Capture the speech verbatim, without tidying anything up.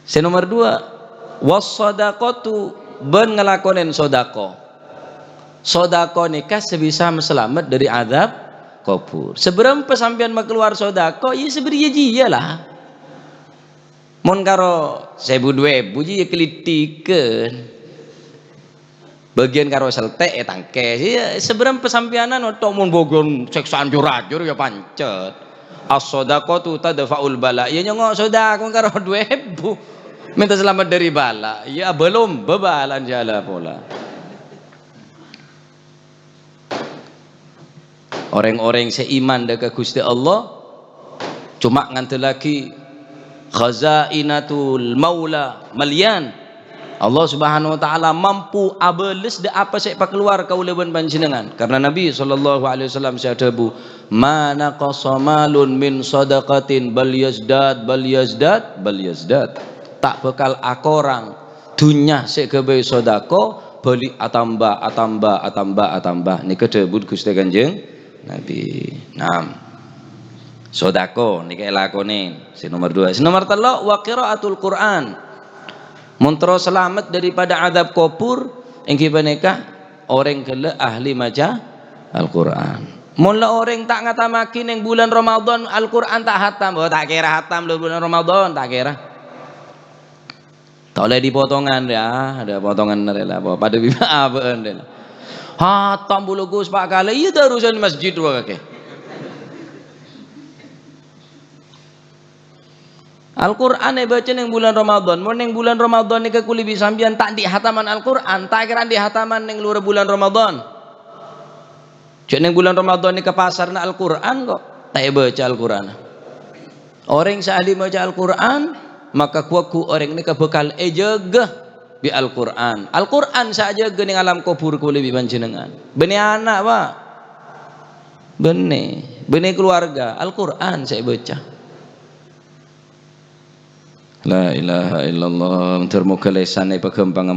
Sè nomer dua, was-shadaqatu, bân ngalakonèn sodako. Sodako nèka sè bisa masalamet dâri adzab kobhur. Sabârâmpa sampèyan makalowar sodako, iyâ sabâriyâ jiyâ la. Mon karo sèbu duwâ èbu jiyâ kalèttikan. Bâgiyân karo seltèk ètangkès. Iyâ, sabârâmpa sampèyanan oto' mon bâgiyân sèksaan jur-ajur iyâ pancet. As-shadaqatu tadfa'ul bala. Iyâ nyongngo' sodako karo duwâ èbu. Mènta salamet dâri bala. Iyâ, abâlomba bala, insyaallah pola. Orèng-orèng sè iman dâ' ka Ghustè Allah, coma ngandellaghi khazainatul Maula malyan. Allah Subhanahu wa Ta'ala mampu abâles dâ' apa sè èpakalowar kaulâ bân panjhennengngan. Karna Nabi sallallahu alaihi wasallam sè adhâbu, "Ma naqasa malun min shadaqatin bal yazdad, bal yazdad, bal yazdad." Ta' bhâkal akorang dhunnya sè èghâbây sodako, bâli atamba, atamba, atamba, atamba. Nèka dhâbuna Ghustè Kanjeng Nabi. Naam. Sodako nèka èlakonè. Sè nomer dua. Sè nomer tello', wa qiraatul Qur'an. Mon terro salamet daripada adzab kobhur, èngghi panèka orèng ghellâ' ahli maca Al-Qur'an. Mon la orèng ta' ngatamaghi neng bulân Ramadan, Al-Qur'an ta' hatam. Oh, ta' kèra hatam la bulân Ramadan, ta' kèra. Ta' ollè dipotongan, ya. Ada potongan rè la, apa, padâ bi' abâ'ân rè la. Hatam bulâ Gus pa' kalè, iyâ darusan masjid wa kakè. Al-Qur'an èbâca neng bulân Ramadan. Mon neng bulân Ramadan nèka kulâ bi' sampèyan ta' andi' hataman Al-Qur'an, ta' kèra andi' hataman neng lowar bulân Ramadan. Jhâ' neng bulân Ramadan nèka pasarna Al-Qur'an kok, ta' èbâca Al-Qur'an. Orèng sè ahli maca Al-Qur'an, maka ghu-lagghu orèng nèka bhâkal èjâgâ bi' Al-Qur'an. Al-Qur'an sè ajâgâ neng alam kobhur kulâ bi' panjhennengngan. Bânnè ana', Pa'. Bânnè. Bânnè kalowarga. Al-Qur'an sè èbâca. La ilaha illallah. Dhâr moghâ lèsanna èpaghâmpanga